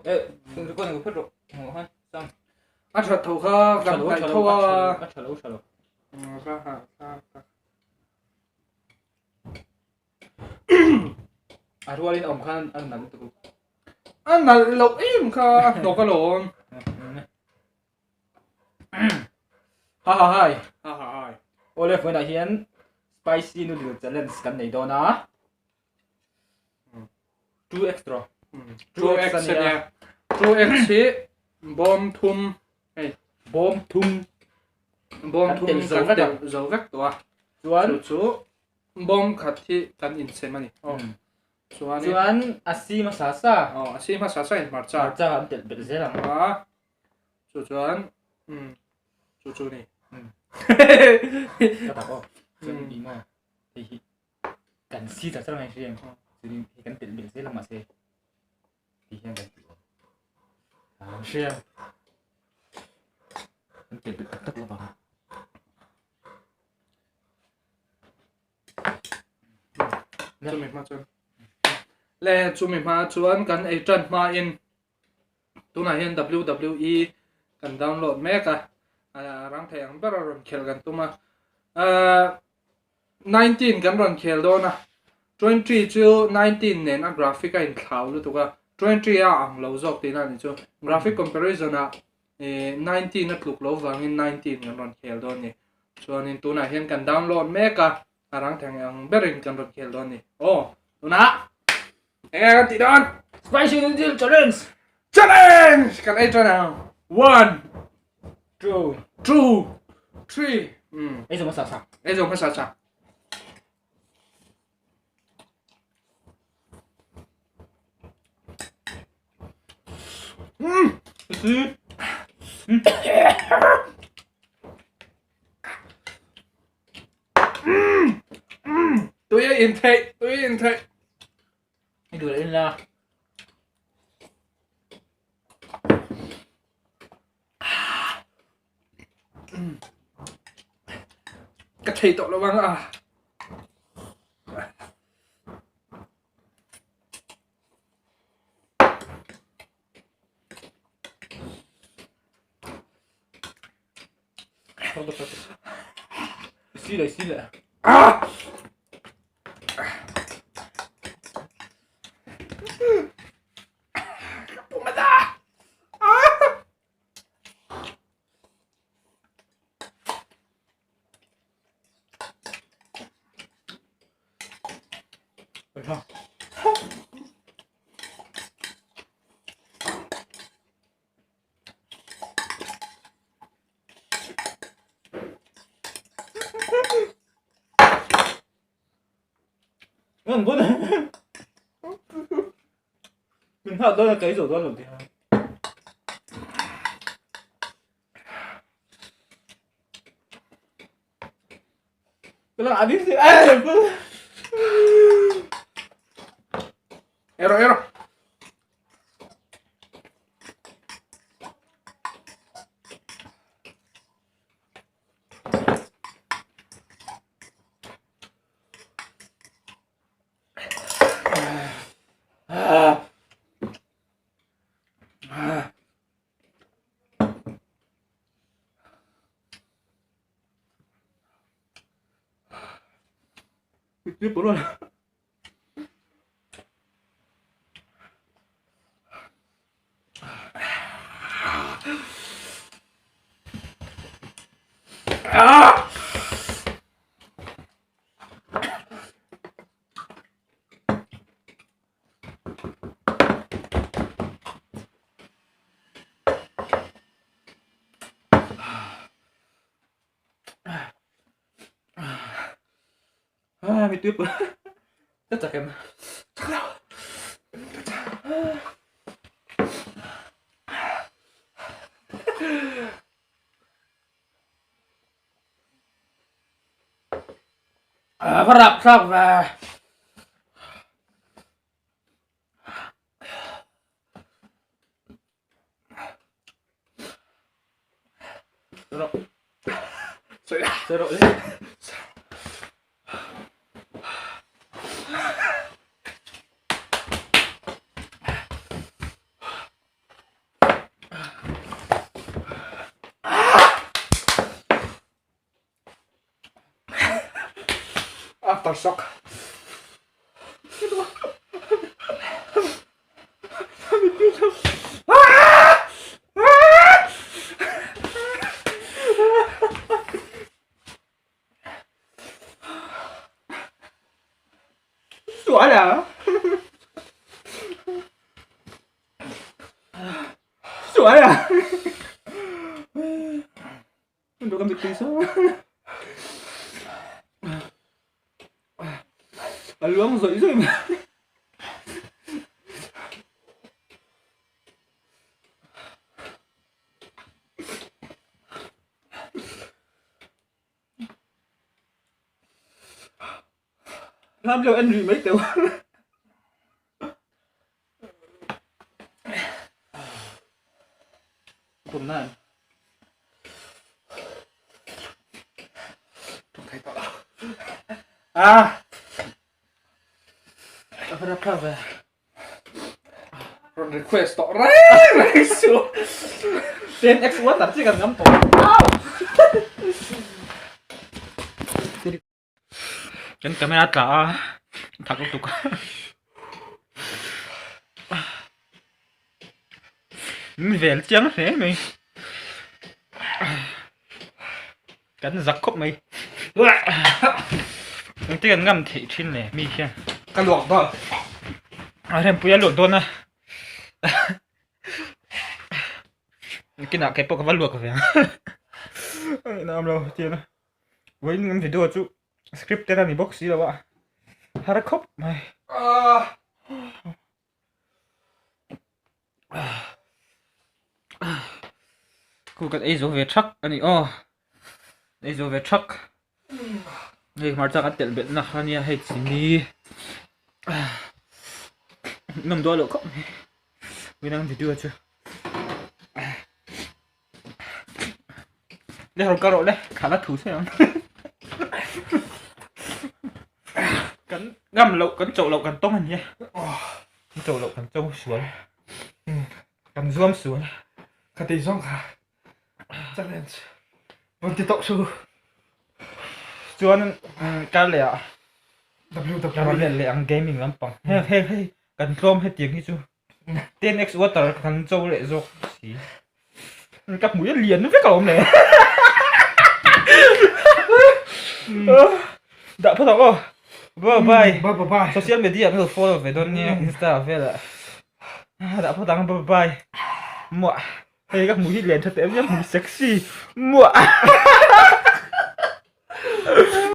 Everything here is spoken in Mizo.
Eh, record ang phut ro. Ha, sam. A that tho kha kan hnaih tho a. A tha lo, tha lo. Ka ha ka ka. A rualin awm khan an nal lutuk. A nalh loh em kha a hnawk alawm. Ha ha hai. Ha ha hai. Awle vawiinah hian spicy noodle challenge kan nei dawn a. 2x tawh. 2x a nia. 2x hi bawm thum hei. Bawm thum. Bawm thum kan telh zo vek tawh a. Chuan chu chu bawm khat hi kan insem a ni. Aw. Chuan Chuan a si hmasa sa. Aw a si hmasa sa in hmarcha. Hmarcha an telh belh zel ang. A chu chuan um chu chu ni. Ka tak aw. Chuan i maw hei hi kan si char char mai hria em chuan hei kan telh belh zel ang mahse ti hian kan ti awm. Hria. Kan telh belh tak tak lovang. Chumi hma chuan le chumi hma chuan kan ei tan hma in tunah hian WWE kan download mek a rang thei ang ber a rawn khel kan tum a 19 kan rawn khel dawn a 20 chu 19 nen a graphic a inthlau lutuk a 20 a ang lo zawk tihna a ni chu graphic comparison ah 19 a tluk lo vangin 19 kan rawn khel dawn a ni. Chuanin tunah hian kan download mek a, a rang thei ang berin kan rawn khel dawn a ni. Aw, tunah eng nge kan tih dawn? Spicy Noodle Challenge! Challenge! Kan ei tan ang. One, two, two, three. Ei zawng hmasa sa. Ei zawng hmasa sa. Tui a in theih, tui a in theih. I duh leh in la. Ka thei tawh lo ang a. Si le si le. Ah! Ka pum a da. Ah! Min nghak dawn a kei zo dawn lo tih. Ero ero. Ah! Ah, mi tuyết Rất chặt em. Chặt đâu. À, phát rạp sao về. Rồi. Soi Rồi. Aftershock. Sual a. Sual a. Ndo ka mittui sa. A luang zawih zawih mai. Lam lo en rih mai teuh. Kum nan. Ah! Ka rap thlak ve. Rawn request tawh reng reng suh. 10x water chi kan ngam tawh. Kan camera tla a thak lutuk a. Min vel chiang hle mai. Kan zak khawp mai. Engtin kan ngam theih thin le mi hian. Ka luak dawn. A rempui a luak dawn a. Kinah kei pawh ka va luak ve ang. Ang lo tiang a. Vawiin kan video chu scripted a ni bawk si lo a. Har khawp mai. Khu kan ei zo ve thak a ni aw. Ei zo ve thak. Hei hmarcha kan telh belh na kha nia hei chini. Nawm dawn loh khawp mai. Vawiin video chu. Le rawn kal rawh le thla la thu se ang kan ngam loh kan chauh loh kan tawng a nia kan chauh loh kan cho sual kan zuam sual ka tei zawng kha challenge rawn ti tawh su chuan kar leh ah WW rawn let leh ang gaming lampang hei hei hei kan tlawm hetiang hi chu 10x water kan cho leh zawk si ka hmu hian lian vek a awm le dah phawt ang aw bye bye bye bye social media kan lo follow ve dawn nia insta velah dah phawt ang bye bye muah hei ka hmu hi lian tha teh em hmu sexy muah.